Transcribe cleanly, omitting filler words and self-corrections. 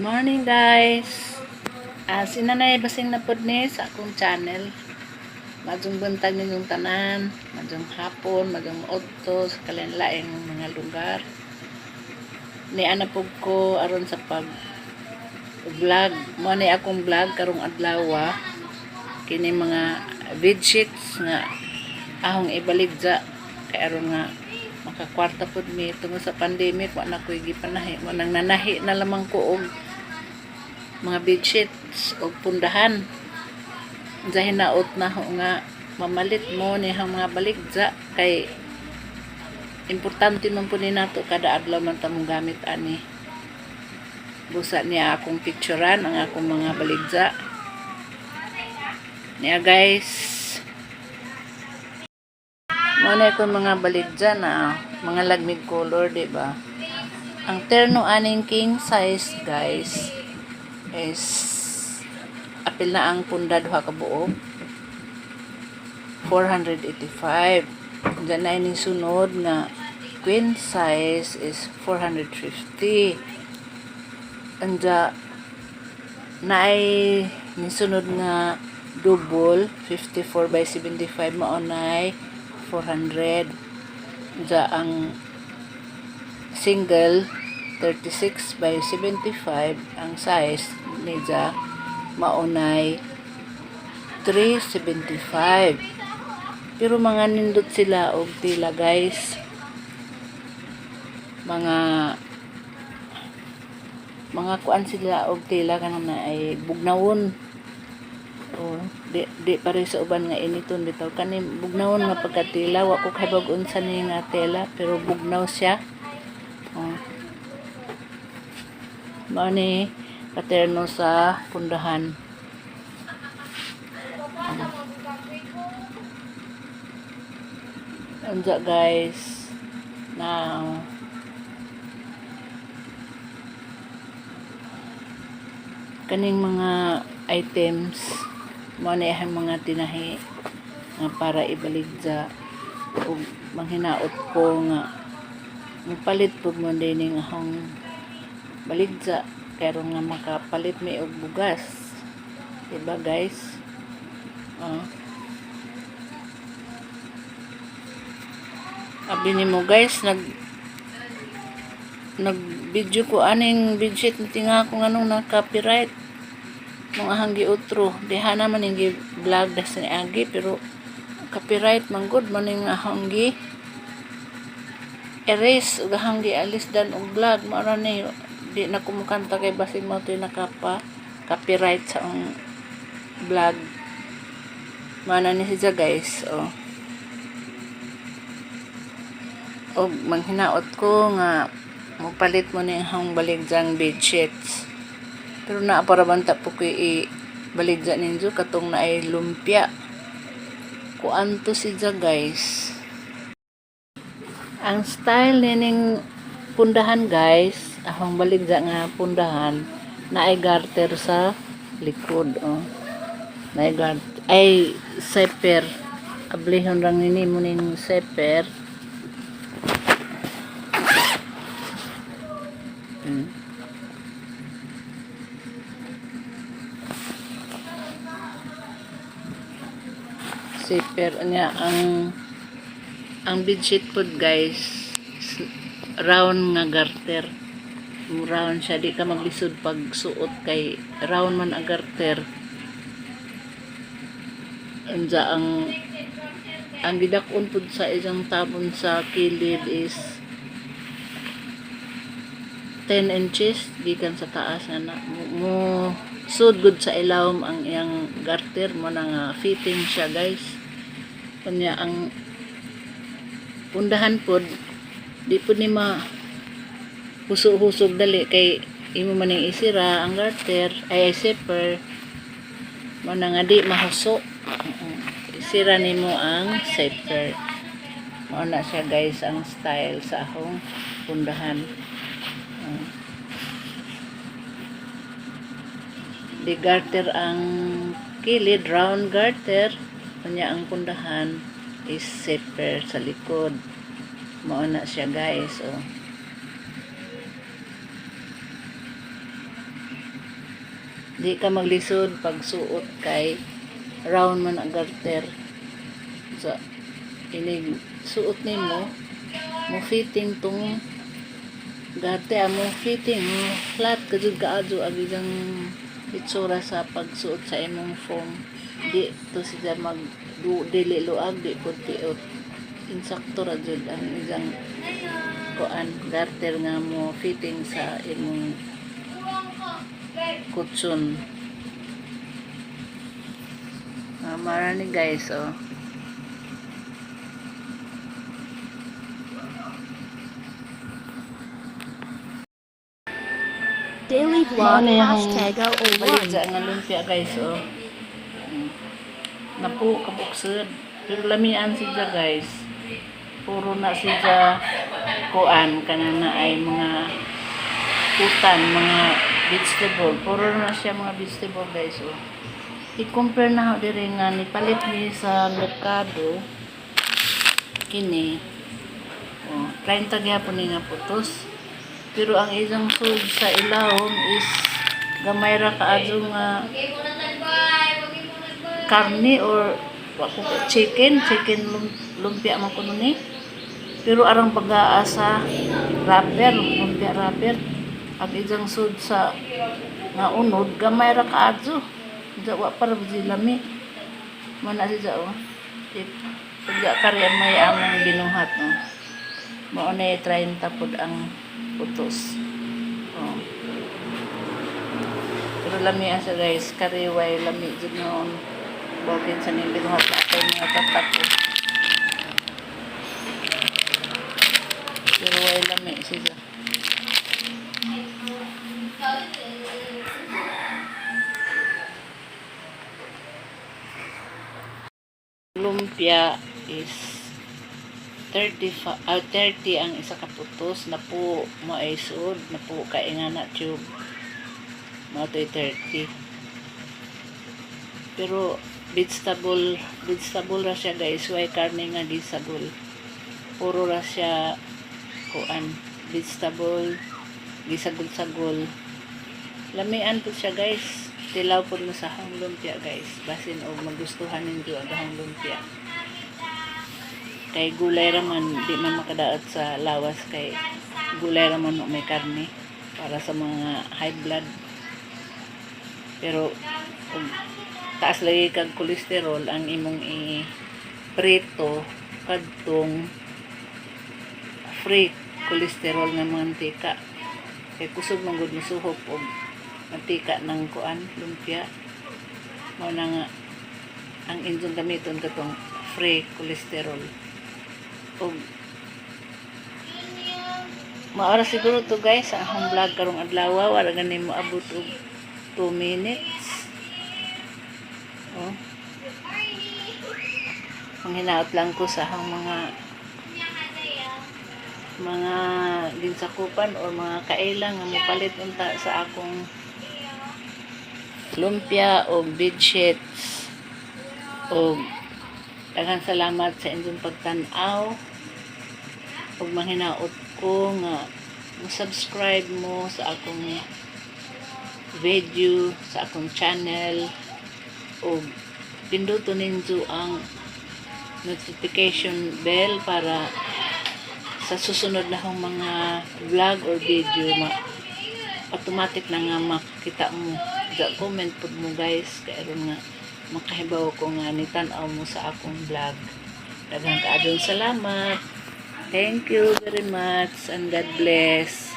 Good morning, guys. Si Nanay Basing na pod ni sa akong channel. Maayong buntag ninyong tanan, maayong hapon, maayong udto sa kalain-laing mga lugar. Ni ana pud ko aron sa pag vlog. Mo ni akong vlog karong adlaw. Kini mga bedsheets nga ahong ibaligya kay aron nga makakwarta pud mi tungod sa pandemic, wa na ko'y gipanahi mo nang nanahi na lamang ko og mga bedsheets og pundahan. Diya hinaot na ho nga mamalit mo ni ang mga baligya kay importante man po ni nato, kada adlaw man ta mong gamit ani. Busa niya akong picturean ang akong mga baligya niya, guys. Mo na akong mga baligya na mga lagmig color, di ba? Ang terno aning king size, guys, is apil na ang punda, duha ka buok, 485. Diyan na ining sunod nga queen size is 450. Anja naay ni sunod nga double, 54 by 75, mao nay 400. Diya ang single, 36 by 75 ang size niya, maunay 375. Pero mga nindot sila og tela, guys. Mga kuan sila og tela kanang na ay bugnawon. Oh, di pare sa uban nga initon bitaw. Kani bugnawon nga pagkatila, wa ko kahibog unsa ni nga tela, pero bugnaw siya. Oh. Mao ni katerno sa pundahan. Anja, guys. Now, kaning mga items mo na ang mga tinahi nga para ibaligya ug manghinaot ko nga mupalit pud mo din ning akong baligya karon nga makapalit mi og bugas, diba, guys? Oh. Abi nimo, guys, nag video ko aning bedsheet, tinga ko nganong na copyright nung ahang giutro. Diha naman ning gi-vlog das ni agi, pero copyright man gud man ning ahang gi erase ug ahang gialis dan og vlog. Mao ra ni, di na ko mukanta kay basig mo to'y nakapa copyright sa ang vlog. Mana ni siya, guys, oh. Og manghinaot ko nga mopalit mo ni ahang baligyang bedsheets, pero naa para banta po ko i baligya ninyo katong naay lumpia. Kuan to siya, guys. Ang style nining pundahan, guys, ahong baligya nga pundahan, naay garter sa likod, oh. Naay garter ay zipper. Ablihon lang nini mo ning zipper. Zipper niya. Ang bedsheet pod, guys, round nga garter. Round siya, di ka maglisod pag suot kay round man ang garter. Anja ang gidak-on pud sa isang tabon sa kilid is 10 inches gikan sa taas nga na mo sud gud sa ilawom ang iyang garter mo na nga fitting siya, guys. Kanya ang pundahan pod, di pod ni ma husog-husog dali kay imo man ning isira ang garter ay zipper mo na nga di mahuso. Isira nimo ang zipper. Mao na siya, guys, ang style sa akong pundahan. Di garter ang kilid, round garter. Kanya ang pundahan is zipper sa likod. Mao na siya, guys, oh. Di ka maglisod pag suot kay round man ang garter. So, inig suot nimo, mo fitting tong garter, mo fitting, mo flat ka jud kaadyo ang iyang itsura sa pagsuot sa imong foam. Di to siya mag du, dili luag, di pud tiot. Insakto ra jud ang iyang kuan garter nga mo fitting sa imong kutsun. Marani, guys, oh. Daily vlog Mao na yung #001. baligya nga lumpia, guys, oh. Napo kabuksod. Pero lamian siya, guys. Puro na siya kuan kanana ay mga utan, mga vegetable. Puro na siya mga vegetable, guys, oh. I-compare na ho diri nga nipalit ni sa merkado kini. Oh, 30 gyapon ni nga putos. Pero ang isang sud sa ilawom is gamay ra kaadyo nga karne or wa ko chicken, chicken lumpia man kuno ni. Pero arang bagaa sa wrapper, lumpia wrapper. Ang isang sud sa nga unod gamay ra kaadyo. Diya wa para lami. Mana siya, oh. Pagka kari ang may among binuhat, no. Mao na 30 pod ang putos. Oh. Pero lami ang siya, guys, kariway lami jud noon. Bukid sa ning binuhat natin mga tatak ko. Pero way lami siya. Lumpia is 30, 30 ang isa ka putos na po maisod na po kay nga na tube mao to'y 30, pero vegetable vegetable ra siya, guys, way karne nga gisagol. Puro ra siya kuan vegetable gisagol-sagol. Lamian po siya, guys. Tilaw po mo sa hang lumpia, guys, basin og magustuhan ninyo ang hang lumpia kay gulay ra man, di man makadaot sa lawas kay gulay ra man, may karne para sa mga high blood. Pero kung taas lagi kag kolesterol, ang imong i prito kadtong free cholesterol nga mantika kay kusog man gud mosuhop og mantika ng kuan lumpia. Mao na nga ang inyong gamiton katong free cholesterol. Og maara siguro to, guys, ang akong vlog karong adlaw. Wala gani mo abot og 2 minutes, oh. Manghinaot lang ko sa akong mga ginsakupan or mga kaila nga mopalit unta sa akong lumpia o bedsheets. O daghang salamat sa inyong pagtan-aw ug manghinaot ko nga mo subscribe mo sa akong video, sa akong channel, ug pinduto ninyo ang notification bell para sa susunod na akong mga vlog or video, automatic na nga makita mo. Ga comment pud mo, guys, kay aron nga makahibaw ko nga nitan-aw mo sa akong vlog. Daghang kaadong salamat. Thank you very much and God bless.